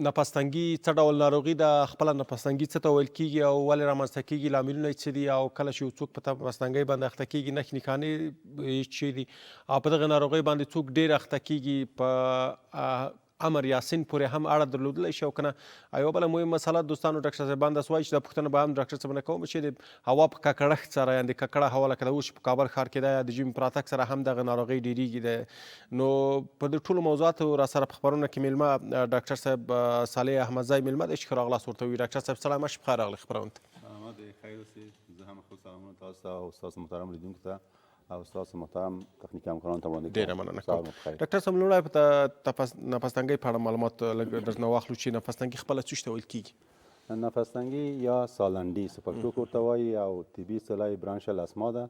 نفستنګي څه ډول ناروغي ده، خپله نفستنګي څه ته ویل کیږي او ولې رامنځته کیږي، لاملونه یې څه دي او کله چې یو څوک په نفستنګۍ باندې اخته کیږي نښې نښانې یې چی دي او په دغه ناروغۍ باندې څوک ډیر اخته کیږي، په امر یا سن پورې هم اړه درلودلی شي او کنه. یوه بله مهمه مسله دوستانو، ډاکټر صاحبان داسې وایي چې دا پوښتنه به هم ډاکټر صاحب نه کوم چې د هوا په ککړښت سره، یعنې ککړه هوا لکه د اوس چې په کابل ښار کې ده یا د ژمي په راتګ سره هم دغه ناروغۍ ډیریږي ده. نو په دې ټولو موضوعاتو را سره په خپرونه کې میلمه ډاکټر صاحب صالح احمدزی میلمه دی چې ښه راغلاست ورته وي. ډاکټر صاحب ستړی مه شې، پخیر راغلې خپرونې ته. سلامت یې، خیر اوسې. زه هم خپل سلامونه تاسو ته او ستاسو محترم لیدونکو ته او ستاسو محترم تخنیکي همکارانو ته وړاندې کوم. ډېره مننه کوم ډاکټر صاحب. لومړی په نفستنګۍ په اړه معلومات لږ درنه واخلو چې نفستنګي خپله څه شي ته ویل کېږي؟ نفستنګي یا سالنډي څه پښتو کې ورته وایي او طبي اصطلاح یې برانشل اسما ده.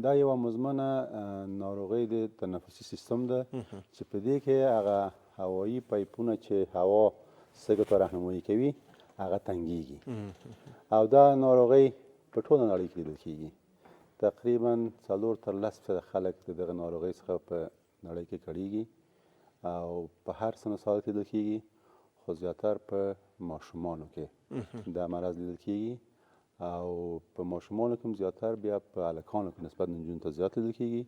دا یوه مزمنه ناروغي د تنفسي سیستم ده چې په دې کې هغه هوایي پایپونه چې هوا سږو ته رهنمایي کوي هغه تنګیږي او دا ناروغي په ټوله نړۍ کې لیدل کیږي. تقریبا 4 تر 10 فیصده خلک د دغه ناروغۍ څخه په نړۍ کې کړیږي او په هر سن سال کې لیدل کیږي، خو زیاتر په ماشومانو کې دا مرض لیدل کیږي او په ماشومانو کې هم زیاتر بیا په هلکانو کې نسبت نجونو ته زیات لیدل کیږي،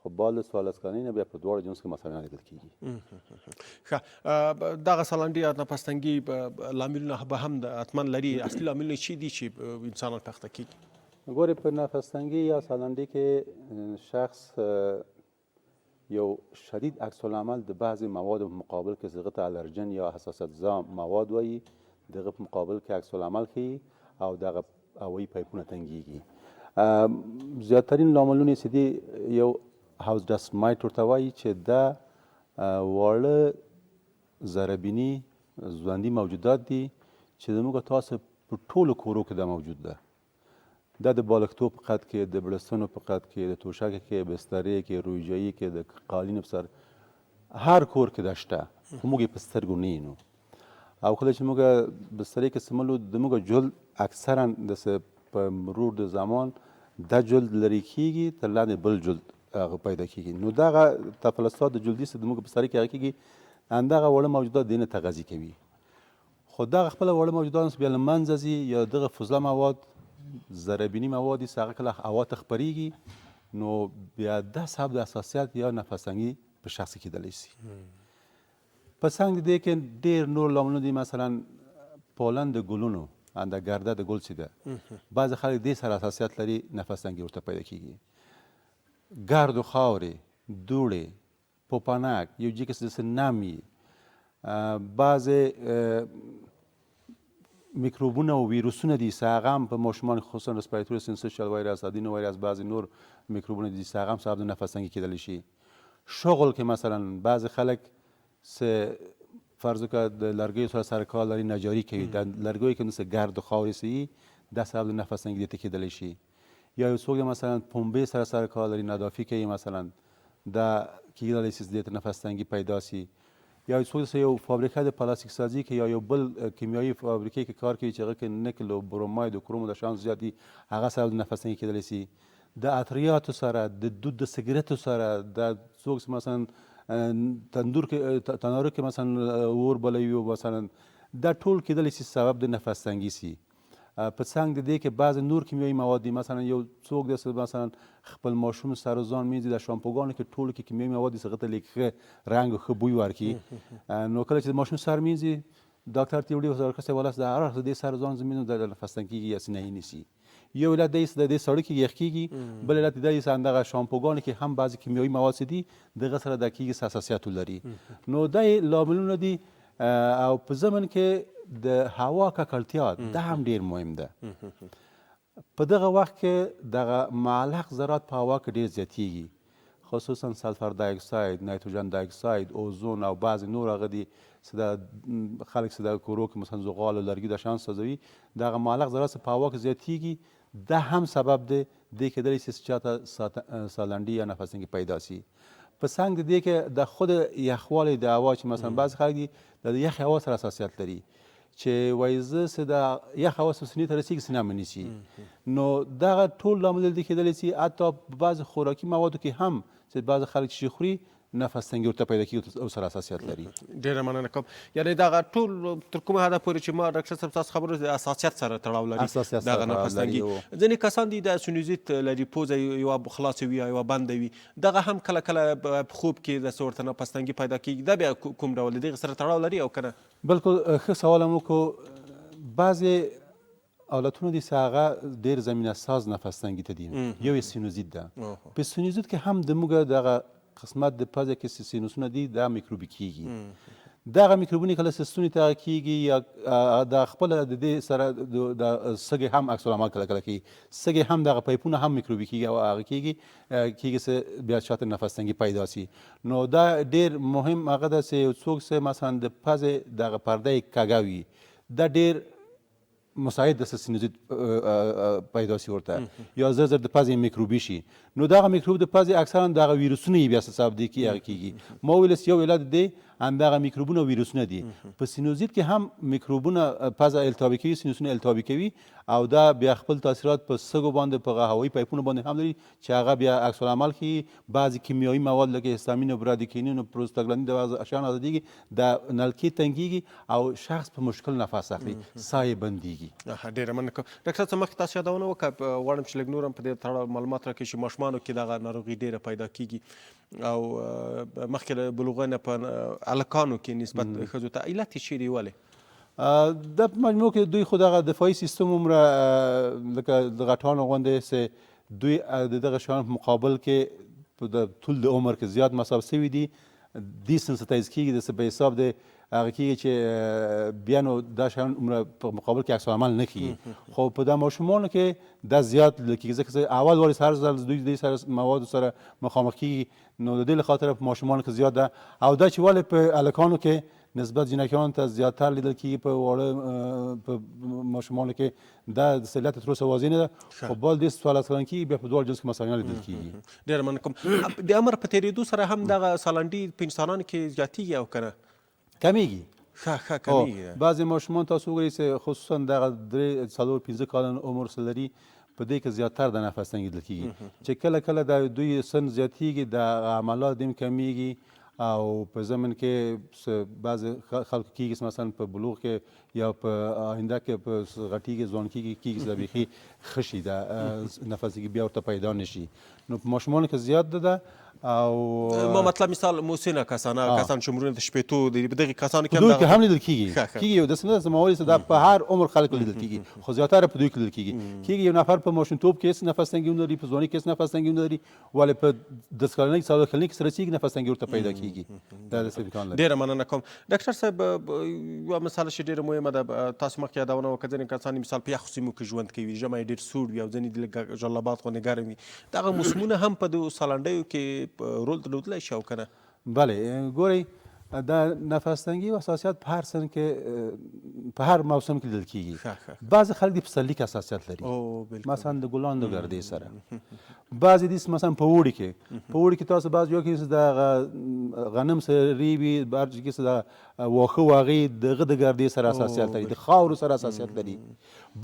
خو بعد له 14 کلنۍ نه بیا په دواړو جنس کې مساویانه لیدل کیږي. ښه، دغه سالنډي یا نفستنګي لاملونه به هم حتما لري، اصلي لاملونه چی دي چې انسانان په اخته کیږي؟ ګورې، په نفستنګي یا سالنډي کې شخص یو شدید عکس العمل د بعضې موادو په مقابل کې، هغه ته الرجن یا حساسیت زا مواد وایي، دغه په مقابل کې عکس العمل ښیي او دغه هوایي پایپونه تنګیږي. زیاترین لاملونه یې چې دي، یو house dust mite ورته وایي چې دا واړه ذره بیني ژوندي موجودات دي چې زموږ تاسو په ټولو کورو کې دا موجود ده. دا د بالښتو په قد کې، د بړستنو په قد کې، د توشکې کې، بسترې کې، رویجایي کې، د قالینو په سر، هر کور کې دا شته، خو موږ یې په سترګو نه وینو. او کله چې موږ بسترې کې څملو، د موږ جلد اکثرا د په مرور د زمان دا جلد لرې کیږي، تر لاندې بل جلد هغه پیدا کیږي. نو دغه تفلسات د جلدي د موږ بسترې کې هغه کیږي، همدغه واړه موجودات دینه تغذیه کوي. خو دغه خپله واړه موجودات بیا له منځه ځي یا دغه فضله مواد، ذره بیني مواد چې هغه کله هوا ته خپریږي، نو بیا دا سبب د حساسیت یا نفستنګي په شخص کې کېدلی شي. په څنګ دې کې ډېر نور لاملونه دي، مثلا pollen د ګلونو، د ګرده د ګل چې ده، بعضې خلک دې سره حساسیت لري، نفستنګي ورته پیدا کیږي. ګرد و خاورې، دوړې، پوپنک، یو جي کې څه نم وي، بعضې میکروبونه او ویروسونه دي چې هغه هم په ماشومانو کې، خصوصا respiratory syncytial virus، adenovirus، بعضې نور میکروبونه دي چې هغه هم سبب د نفستنګي کېدلی شي. شغل کې مثلا بعضې خلک چې فرض وکړه د لرګیو سره سرکار لري، نجاري کوي، د لرګیو کې څه ګرد و خاورې سي، دا سبب د نفستنګي دې ته کېدلی شي. یا یو څوک مثلا پنبې سره سرکار لري، ندافي کوي مثلا، دا کېدلی شي چې دې ته نفستنګي پیدا سي. یا یو څوک یو فابریکه د پلاستیک سازي کې یا یو بل کیمیاوي فابریکې کې کار کوي چې هغه کې نکل او بروماید او کروم د شیان زیات دي، هغه سبب د نفستنګي کېدلی شي. د عطریاتو سره، د دود د سګرټو سره، د څوک مثلا تندور کې، تناره کې مثلا اور بلوي مثلا، دا ټول کېدلی شي سبب د نفستنګي سي. په څنګ د دې کې بعضې نور کیمیاوي مواد دي، مثلا یو څوک داسې مثلا خپل ماشوم سر و ځان مینځي، د شامپوګانو کې ټولو کې کیمیاوي مواد دي چې هغه ته لږ ښه رنګ او ښه بوی ورکړي. نو کله چې د ماشوم سر مینځي، ډاکټر ته یې وړي، ډاکټر صاحب ولاړ د هر وخت دې سر ځان زه مینځم، د نفستنګ کېږي یا سینه یې نیسي. یو علت دی چې د دې ساړه کېږي، یخ کېږي. بل علت دی چې همدغه شامپوګانو کې هم بعضې کیمیاوي مواد چې دي دغه سره د کېږي، حساسیت ولري. نو دا لاملونه دي. او په ضمن کې د هوا ککړتیا دا هم ډیر مهم ده. په دغه وخت کې دغه معلق ذرات په هوا کې ډیر زیاتیږي، خصوصا سلفر دای اکساید، نایتروجن دای اکساید، اوزون او بعضې نور هغه دي چې د خلک چې د کورو کې مثلا زغال او لرګي د شیان سوځوي، دغه معلق ذرات چې په هوا کې زیاتیږي، دا هم سبب دی دې کېدلی شي چې چاته سالنډي یا نفستنګي پیدا شي. په څنګ د دې کې د خود یخوالی د هوا چې مثلا بعضې خلک دي د یخ هوا سره حساسیت لري چې وایي زه چې د یخ هوا سینې ته رسېږي، سینه مې نیسي. نو دغه ټول لامل دي کېدلی شي. حتی په بعضې خوراکي موادو کې هم چې بعضې خلک چې خوري نفس تنګي ورته پیدا کیږي او سره حساسیت لري. ډیره مننه کوم. یعنی دغه ټول تر کومه حده پورې چې ما ډاکټر صاحب تاسو خبرو د حساسیت سره تړاو لري، حساسیت دغه سره تړاو نفس لري. تنګي. ځینې کسان دي د سینوزیت لري، پوزه یوه خلاصه وي یوه بنده وي، دغه هم کله کله په خوب کې داسې ورته نفس تنګي پیدا کیږي، دا بیا کوم ډول دی، دغه سره تړاو لري او که نه؟ بالکل ښه سوال هم وکړو. بعضې حالتونه دي چې هغه ډېر زمینه ساز نفس تنګي ته دي. یو یې سینوزیت ده. په سینوزیت کې هم د موږ دغه قسمت د پزې کې چې سینوسونه دي دا میکروبي کیږي. دغه میکروبونه کله چې ستوني ته کیږي یا د خپل د دې سره د سږي هم عکس العمل کله کله کوي، سږي هم دغه پایپونه هم میکروبي کیږي او هغه کیږي چې بیا چاته نفس تنګي پیدا سي. نو دا ډېر مهم هغه ده چې یو څوک چې مثلا د پزې دغه پرده یې کږه وي، دا ډېر مساعد د سینوزیت پیدا سي ورته، یا زر زر د پزې میکروبي شي. نو دغه میکروب د پزې اکثرا دغه ویروسونه یې بیا سبب دی کې هغه کیږي. ما ویل چې یو علت دی همدغه میکروبونه ویروسونه دي. په سینوزیت کې هم میکروبونه پزه التهابي کوي، سینوسونه التهابي کوي او دا بیا خپل تاثیرات په سږو باندې په هوایي پایپونو باندې هم لري چې هغه بیا عکس العمل ښیي. بعضې کیمیاوي مواد لکه هستامین او برادیکینین او پروستاګلاندین د بعضې اشیان ازادېږي، دا نلکې تنګېږي او شخص په مشکل نفس اخلي، ساه یې بندېږي. ډېره مننه کوم ډاکټر صاحب. مخکې تاسو یادونه وکړه، غواړم چې لږ نور هم په دې تړاو معلومات راکړئ چې ماشومانو کې دغه ناروغي ډېره پیدا کیږي او مخکې له بلوغه نه په هلکانو کې نسبت ښځو ته، علت یې چیرې ولې؟ دا په مجموع کې دوی خو دغه دفاعي سیستم عمره لکه د غټانو غوندې چې دوی د دغه شیانو په مقابل کې په د طول د عمر کې زیات مصاب سوي دي، desensitize کیږي، د څه په حساب د هغه کیږي چې بیا نو دا شیان عمره په مقابل کې عکس العمل نه ښیي. خو په دا ماشومانو کې دا زیات لیدل کیږي، ځکه چې اول وارې هر ځل دوی دې سره موادو سره مخامخ کیږي، نو د دې له خاطره په ماشومانو کې زیات ده. او دا چې ولې په هلکانو کې نسبت جینکیانو ته زیاتر لیدل کیږي په واړه په ماشومانو کې، دا د علت تر اوسه واضح نه ده، خو بل دې سوال اصلاً کیږي بیا په دواړو جنس کې مساویانه لیدل کیږي. ډېره مننه کوم. د عمر په تېرېدو سره هم دغه سالنډي په انسانانو کې زیاتیږي او که نه؟ کمیږي. ښه کمیږي. بعضې ماشومان تاسو وګورئ چې خصوصا دغه 3 4 5 کالن عمر سره لري، په دې کې زیاتر د نفس تنګي لیدل کیږي چې کله کله د دوی سن زیاتیږي، د عملات هم کمیږي او په ضمن کې بعضې خلکو کیږي چې مثلا په بلوغ کې یا په آینده کې په غټیږي، ځوان کیږي، کیږي چې دا بیخي ښه شي، دا نفس تنګي بیا ورته پیدا نه شي. نو په ماشومانو کې زیات ده. او ما مطلب مثال مسنه کسان، کسان چې عمرونه د شپېتو دي، په دغه کسانو کې هم دوی دغه کې هم لیدل کیږي. ښه، ښه. کیږي. یو داسې نه ده چې ما ویل چې دا په هر عمر خلک لیدل کیږي، خو زیاتره په دوی کې لیدل کیږي. کیږي یو نفر په ماشومتوب کې هېڅ نفس تنګي ونه لري، په ځواني کې هېڅ نفس تنګي ونه لري، ولې په 10 کلنۍ کې 4 کلنۍ کې سره رسېږي نفس تنګي ورته پیدا کیږي. دا داسې امکان لري. ډېره مننه کوم ډاکټر صاحب. یوه مسله چې ډېره مهمه ده، تاسو مخکې یادونه وکړه، ځینې کسان مثال په یخو سیمو کې ژوند کوي، ژمی ډېر سوړ وي او ځینې د لږ جلال آباد غوندې ګرم وي، دغه موسمونه هم په دغو سالنډیو کې رول درلودلی شي او که نه؟ بله، ګورئ دا نفس تنګي او حساسیت په هر سن کې، په هر موسم کې لیدل کیږي. ښه. بعضې خلک د پسرلي کې حساسیت لري، مثلا د ګلانو د ګردې سره. بعضې دي مثلا په اوړي کې، په اوړي کې تاسو بعضې یو کې د غنم سره ریبي، بعضې کې د واښه واغې دغه د ګردې سره حساسیت لري، د خاورو سره حساسیت لري.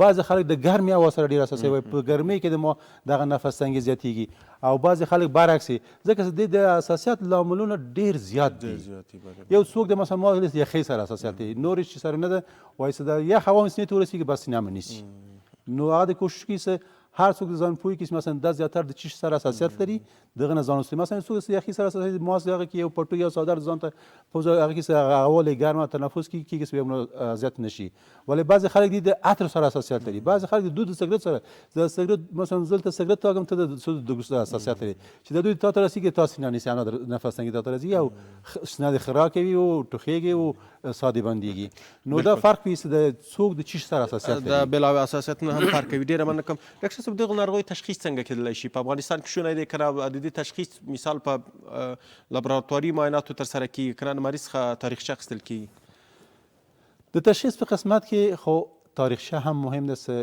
بعضې خلک د ګرمې هوا سره ډېر حساسیت وي، په ګرمۍ کې د ما دغه نفس تنګي زیاتېږي. او بعضې خلک برعکس یې، ځکه چې د دې د حساسیت لاملونه ډېر زیات دي. ډېر زیات دي، بله. یو څوک د مثلا ما ویل چې یخۍ سره حساسیت لري، نور هېڅ سره نه ده، وایي چې دا یخ هوا هم سینې ته ورسېږي بس سینه مې نیسي. نو هغه د کوشش کوي چې هر څوک ځان پوه کړي چې مثلا دا زیاتره د چیش سره حساسیت لري، دغه نه ځان وساتي. مثلا څوک چې یخي سره حساسیت لري، ماسک هغه کې یو پټو یا څادر ځان ته پوزه هغه کې هغه هوا لږ ګرمه تنفس کړي، کېږي چې بیا نو اذیت نه شي. ولې بعضې خلک دي د عطر سره حساسیت لري، بعضې خلک د دود د سګرټ سره، د سګرټ مثلا زه دلته سګرټ تاږم، ته د دود سره حساسیت لري چې د دوی تا ته رسېږي، تا سینه نیسي، نه نفس تنګي تا ته راځي او سینه دې خرا کوي او ټوخېږي او ساه دې بندېږي. نو دا فرق وي چې د څوک د چیش سره حساسیت لري. د بېلاوې حساسیتونه هم فرق کوي. ډېره مننه کوم ډاکټر صاحب. دغه ناروغۍ تشخیص څنګه کېدلی شي؟ په افغانستان کې شونی دی که نه د دې تشخیص مثال په لابراتواري معایناتو ترسره کېږي که نه د مریض څخه تاریخچه اخیستل کېږي؟ د تشخیص په قسمت کې خو تاریخچه هم مهم ده چې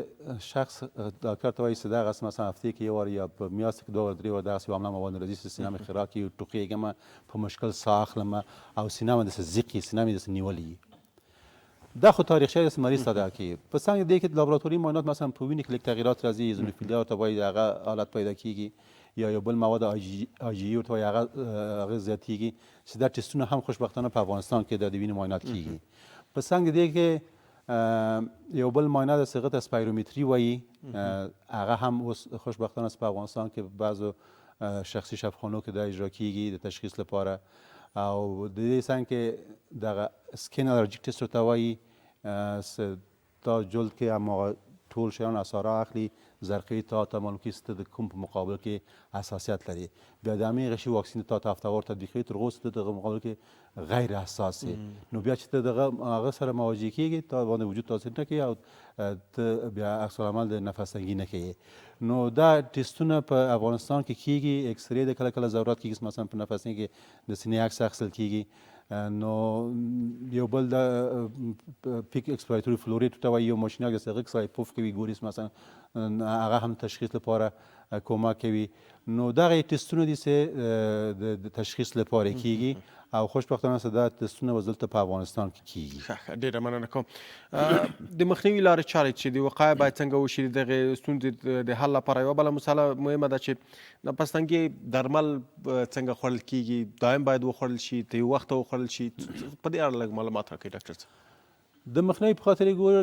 شخص ډاکټر ته وایي چې دغه مثلا هفتې کې یو وار یا په میاشت کې 2 وار 3 وار دغسې یو عمله مې باندې راځي چې سینه مې خرا کېږي، ټوخېږم، په مشکل ساه اخلم او سینه مې داسې ضیق وي، سینه مې داسې نیولې وي. دا خو تاریخچه ده چې مریض ته دا کوي. په څنګه دې کې لابراتوري معاینات مثلا په وینې کې لږ تغییرات راځي، ایزونوفیلیا ورته وایي، هغه حالت پیدا کېږي، یا یو بل مواد آی جی ای ورته وایي، هغه زیاتیږي، چې دا ټسټونه هم خوشبختانه په افغانستان کې د وینې معاینات کیږي. په څنګ دې کې یو بل معاینه ده چې هغه ته سپایرومتري وایي، هغه هم اوس خوشبختانه په افغانستان کې بعضو شخصي شفاخانو کې دا اجرا کیږي د تشخیص لپاره. او د دې څنګ کې دغه skin allergic test ورته وایي، تا جلد کې هماغه ټول شیان اثاره اخلي، زرقوي تا ته معلوم کړي چې ته د کوم په مقابل کې حساسیت لري، بیا د همې شي واکسین تا ته هفته وار تطبیقوي تر هغو چې ته دغه مقابل کې غیر حساس یې. نو بیا چې ته دغه هغه سره مواجه کېږي تا باندې وجود تاثیر نه کوي او ته بیا عکس العمل د نفس تنګي نه کوي. نو دا ټیسټونه په افغانستان کې کېږي، اکسرې د کله کله ضرورت کېږي، مثلا په نفس تنګي کې د سینې عکس اخیستل کېږي. نو یو بل د peak expiratory flow rate ته وایي، یو ماشین هغه څه غږ پوف کوي ګوري، مثلا هغه هم تشخیص لپاره کومک کوي. نو دغه ټیسټونه دي چې د تشخیص لپاره کیږي او خوشبختانه چې دا ټیسټونه اوس دلته په افغانستان کې کیږي. ښه، ډېره مننه کوم. د مخنیوي لارې چارې چې د وقایه باید څنګه وشي د دغې ستونزې د حل لپاره، یوه بله مسله مهمه ده چې نفس تنګي درمل څنګه خوړل کیږي، دایم باید وخوړل شي، تر یو وخته وخوړل شي، په دې اړه لږ معلومات راکړئ ډاکټر صاحب. د مخنیوي په خاطر ګوره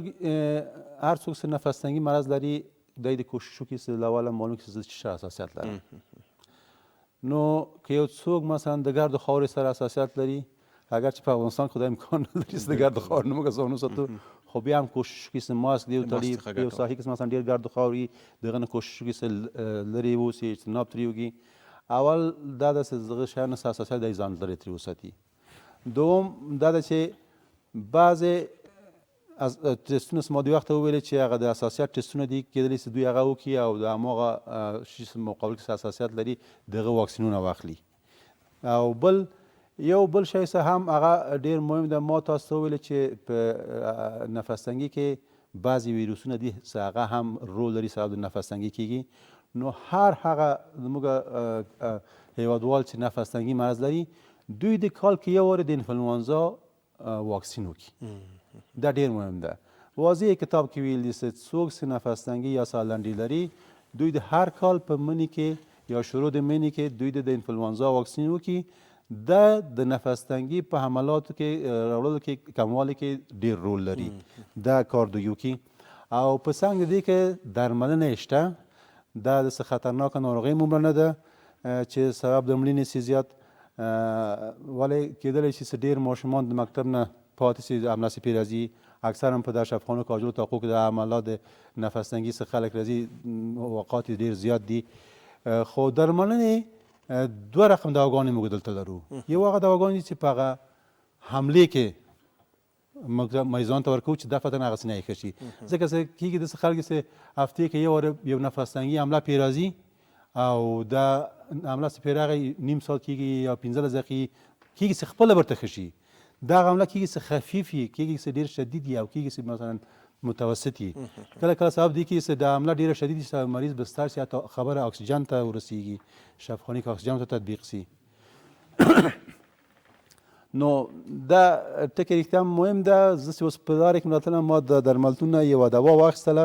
هر څوک چې نفس تنګي مرض لري دی د کوشش وکړي چې له اوله معلوم کړي چې زه څه حساسیت لرم. نو که یو څوک مثلا د ګردو خاورې سره حساسیت لري، اگر چې په افغانستان کې دا امکان نه لري چې د ګردو خاورې نه موږ ځان وساتو، خو بیا هم کوشش وکړي چې ماسک دې وتړي، په یو ساحې کې مثلا ډېر ګرد خاورې دغه نه کوشش وکړي چې لرې اوسي، اجتناب ترې وکړي. اول دا ده چې دغه شیانو سره حساسیت دی ځان لرې ترې وساتي. دوم دا ده چې بعضې ټیسټونه چې ما دوی وخته وویلې چې هغه د حساسیت ټیسټونه دي، کېدلی چې دوی هغه وکړي او د هماغه شي مقابل کې حساسیت لري دغه واکسینونه واخلي. او بل یو بل شی څه هم هغه ډېر مهم ده، ما تاسو ته وویل چې په نفس تنګي کې بعضې ویروسونه دي چې هغه هم رول لري، سبب د نفس تنګي کېږي. نو هر هغه زموږ هیوادوال چې نفس تنګي مرض لري دوی د کال کې یو وار د انفلوانزا واکسین وکړي، دا ډېر مهم ده. واضح کتاب کې ویل دي چې څوک چې نفس تنګي یا ساه لنډي لري دوی د هر کال په مني کې یا شروع د مني کې دوی د انفلوانزا واکسین وکړي، دا د نفس تنګي په حملاتو کې راوړلو کې کموالي کې ډېر رول لري، دا کار دوی وکړي. او په څنګ دې کې درملنه یې شته، دا د څه خطرناکه ناروغۍ هم نه ده چې سبب د مړینې سي زیات، ولې کېدلی شي چې ډېر ماشومان د مکتب نه پاتې سي، حمله سي پرې راځي، اکثرا په دغه شفاخانو کې عاجلو طاقو کې د حملات د نفس تنګي څخه خلک راځي، وقات یې ډېر زیات دي. خو درملنې دوه رقم دواګانې موږ دلته لرو. یو هغه دواګانې دي چې په هغه حملې کې موږ مریضان ته ورکوو چې دفعتاً هغسې نه یې ښه شي، ځکه څه کېږي داسې خلک چې هفتې کې یو وار یو نفس تنګي حمله پرې راځي او دا حمله چې پرې راغی نیم ساعت کېږي یا 15 دقیقې کېږي چې خپله ورته ښه شي. دا حمله کېږي چې خفیف یي، کېږي چې ډېر شدید یي او کېږي چې مثلا متوسط یي. کله کله سبب دی کېږي چې دا حمله ډېره شدید شي، مریض بستر شي، حتی خبره اکسیجن ته ورسېږي، شفاخانې کې اکسیجن ته تطبیق شي. نو دا ټکی رښتیا هم مهم ده. زه چې اوس په لارې کې راتلم ما د درملتون نه یوه دوا واخیستله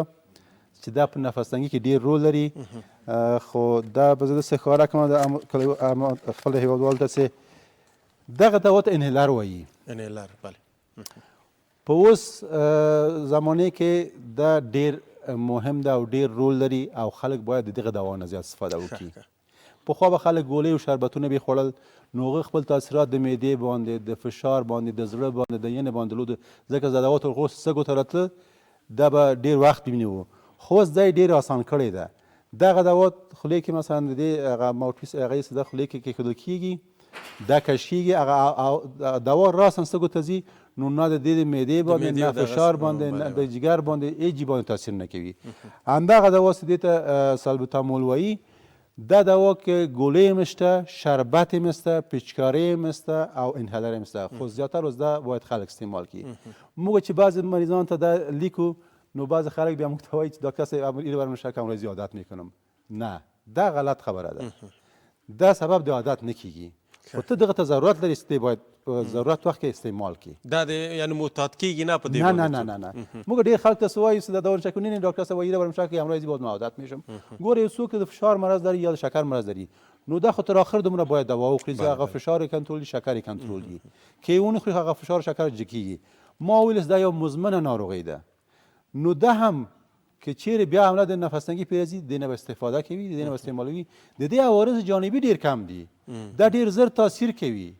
چې دا په نفس تنګي کې ډېر رول لري، خو دا به زه داسې ښکاره کړم خپل هېوادوال ته چې دغه دوا ته inhaler وایي. inhaler، بله. په اوس زمانې کې دا ډېر مهم ده او ډېر رول لري او خلک باید د دغه دوا نه زیات استفاده وکړي. پخوا به خلک ګولۍ او شربتونه به خوړل، نو هغه خپل تاثیرات د معدې باندې، د فشار باندې، د زړه باندې، د ینې باندې درلود، ځکه دا دوا تر هغو سږو ته راتله دا به ډېر وخت ونیو. خو اوس دا یې ډېر اسان کړی ده. دغه دوا خولې کې مثلا د دې هغه mouthpiece هغه یې د خولې کې کېښودل کېږي، دا کش کېږي، هغه دوا راساً سږو ته ځي، نو نه د دې د معدې باندې، نه فشار باندې، نه د جګر باندې، هېڅ جي باندې تاثیر نه کوي. همدغه دوا چې دې ته سالبوتامول وایي، دا دوا کې ګولۍ هم شته، شربت هم شته، پیچکارۍ هم شته او inhaler هم شته، خو زیاتره اوس دا باید خلک استعمال کړي. موږ چې بعضې مریضانو ته دا لیکو نو بعضې خلک بیا موږ ته وایي چې ډاکټر صاحب ایره برم شکم ورځي عادت میکنم. نه، دا غلط خبره ده، دا سبب د عادت نه کیږي. خو ته دغه ته ضرورت لرې چې ته باید په ضرورت وخت کې استعمال کړې. دا د یعنی معتاد کیږي نه په دې نه نه نه نه نه موږ ډیر خلک ته وایو چې دا دوا نشه نه نه ډاکټر صاحب وایي برم شکر همراه باز ما عادت میشم. ګوره یو څوک د فشار مرض لري یا د شکر مرض لري نو دا خو تر آخر دومره باید دوا وخوري چې هغه فشار کنټرول شکر کنټرول دي که ونه خوري هغه فشار شکر جکیږي. ما ویل دا یو مزمنه ناروغي ده نو دا هم که چیرې بیا حمله د نفس تنګي پرې راځي د نه به استفاده کوي د نه به استعمالوي. د دې عوارض جانبي ډیر کم دي، دا ډیر زر تاثیر کوي،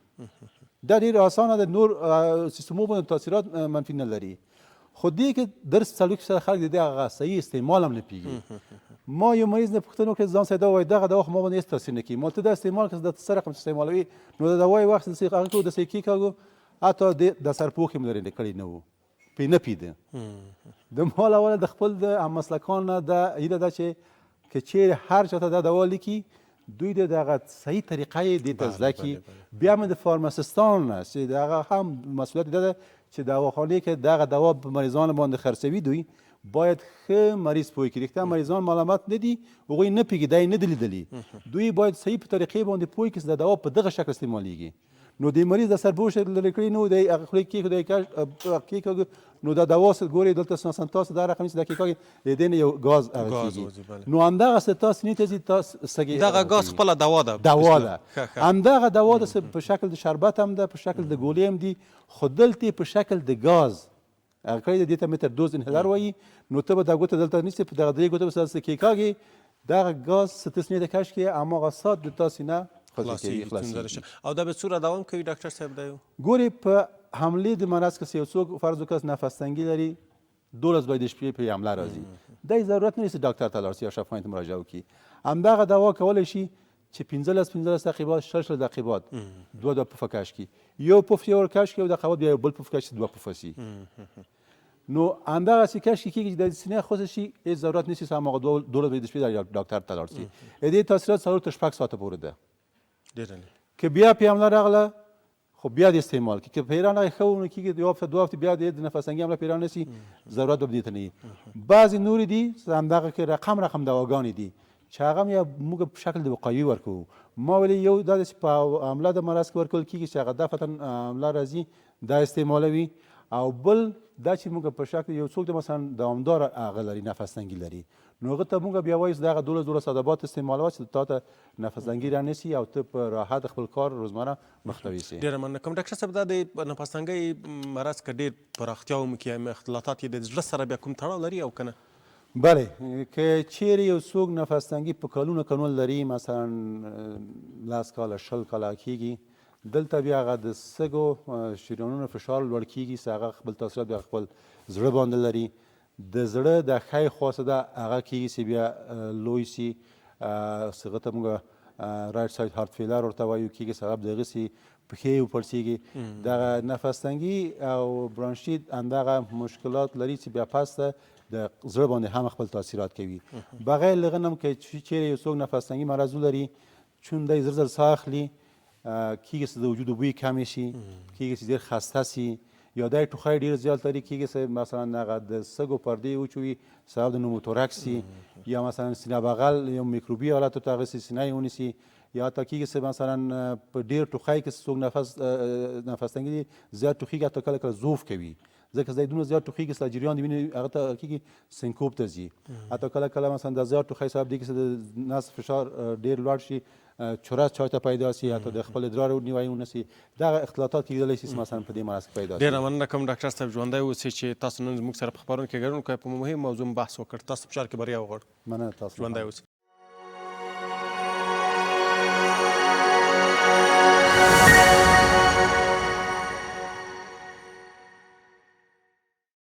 دا ډیر اسانه ده، نور سیستمو باندې تاثیرات منفي نه لري. خو دې کې درس 40 فیصده خلک د دې هغه صحیح استعمال هم نه پیږي. ما یو مریض نه پوښتنه وکړه ځان سره دا وایي دغه دوا خو ما باندې هېڅ تاثیر نه کوي، ما ته دا استعمال کړه دا څه رقم استعمالوي نو د دوا یې واخیسته داسې هغه کو داسې کېکاږو حتی د سرپوښ یې هم لرې کړی نه و پې نه پیده. د مال اوله د خپل د همسلکان نه دا هیله ده چې که چیرې هر چاته دا دوا لیکي دوی د دغه صحیح طریقه یې دې ته زده کړي. بیا مې د فارماسستانو نه چې دغه هم مسؤلیت ده چې دواخانې کې دغه دوا په مریضانو باندې خرڅوي دوی باید ښه مریض پوه کړي. رښتیا مریضان ملامت نه دي، هغوی نه پوهېږي، دا یې نه دي لیدلي. دوی باید صحیح په طریقې باندې پوه کړي چې دا دوا په دغه شکل استعمالیږي. نو د مریض د سر بوش لرې کړي نو دی هغه خولې کېښود دی کېکاږي نو دا دوا څه ګوري دلته مثلا تاسو دا رقم چې دا کېکاږي د دې نه یو ګاز هغه کېږي نو همدغه څه تاسو سینې ته ځي تاسو سږي دغه ګاز خپله دوا ده دوا ده همدغه دوا ده په شکل د شربت هم ده په شکل د ګولې هم دي خو دلته په شکل د ګاز هغه کړی دی، دې ته متر دوز انهلر وایي. نو ته به دا ګوته دلته نیسې په دغه درې ګوته به څه کېکاږي دغه ګاز څه ته سینې ته کش کړي هماغه ساعت د تا سینه خلاصېږي. او دا به څومره دوام کوي ډاکټر صاحب؟ دا یو ګورې په حملې د مرض کې یو څوک فرض وکړه نفس تنګي لري 12 بجې د شپې پرې حمله راځي دا یې ضرورت نه چې ډاکټر ته لاړ شي یا شفاخانې ته مراجعه وکړي. همدغه دوا کولی شي چې 15 15 دقیقې بعد 20 20 دقیقې بعد دوه دوه پفه کش کړي، یو پف یې ورکش کړي او دقیقه بعد بیا یو بل پف کش کړي دوه پفه شي. نو همدغسې کش کېږي چې د سینه خوسه شي هېڅ ضرورت نشي چې هماغه 12 بجې د شپې ډاکټر ته لاړ شي. د دې تاثیرات 4 تر 6 ساعته پورې ده. که بیا پې حمله راغله خو بیا دې استعمال کړي، که پې رانغی ښه ونه کېږي یو هفته دوه هفتې بیا دې د نفس تنګي حمله پې رانه سي ضرورت به دې ته نه وي. بعضې نورې دي همدغه کې رقم رقم دواګانې دي چې هغه هم یا موږ په شکل د وقایوي ورکوو. ما ویلې یو دا چې په حمله د مرض کې ورکول کېږي چې هغه دفعتاً حمله راځي دا استعمالوي، او بل دا چې موږ په شکل یو څوک د مثلا دوامداره هغه لري نفس تنګي لري نو هغه ته موږ بیا وایو چې دغه 12 12 ساعته استعمالوه چې تا ته نفس تنګي را نه سي او ته په راحت خپل کار روزمره مخته ویسې. ډېره مننه کوم ډاکټر صاحب. دا د نفس تنګۍ مرض که ډېر پراختیا وموکي اختلاطات یې د زړه سره بیا کوم تړاو لري او که نه؟ بله، که چیرې یو څوک نفس تنګي په کلونو کلونو لري مثلا 10 کاله 20 کاله کېږي دلته بیا هغه د سږو شریانونو فشار لوړ کېږي چې هغه خپل تاثیرات بیا خپل زړه باندې لري. د زړه د ښی خوا څه ده هغه کېږي چې بیا لوی سي هغه ته موږ right side heart failure ورته وایو کېږي سبب د هغه سي پښې یې وپړسېږي. دغه نفس تنګي او برانشیت همدغه مشکلات لري چې بیا پس ته د زړه باندې هم خپل تاثیرات کوي. بغیر له هغه نه هم که چیرې یو څوک نفس تنګي مرض ولري چون دی زر زر ساه اخلي کېږي چې د وجود بوی کمې شي، کېږي چې ډېر خسته سي، یا دی ټوخی ډېر زیات لري کېږي چې مثلا هغه د سږو پردې وچوي سبب د نوموتورکس سي، یا مثلا سینه بغل یو میکروبي حالت ورته هغه سي سینه یې ونیسي، یا حتی کېږي چې مثلا په ډېر ټوخی کې څوک نفس تنګي دي زیات ټوخېږي حتی کله کله ضعف کوي ځکه چې دومره زیات ټوخېږي چې جریان د وینې هغه ته کېږي سنکوپ ته ځي. حتی کله کله مثلا د زیات ټوخی سبب دی چې د نس فشار ډېر لوړ شي چرس چای ته پیدا سي، حتی د خپل ادرار نیوی ونه سي، دغه اختلاطات کېدلی شي مثلا په دې مرض کې پیدا سي. ډېره مننه کوم ډاکټر صاحب، ژوندی اوسئ چې تاسو نن زموږ سره په خپرونه کې ګډون وکړئ، په مهمه موضوع بحث وکړ. تاسو په چار کې بریا وغواړم. مننه تاسو. ژوندی اوسئ.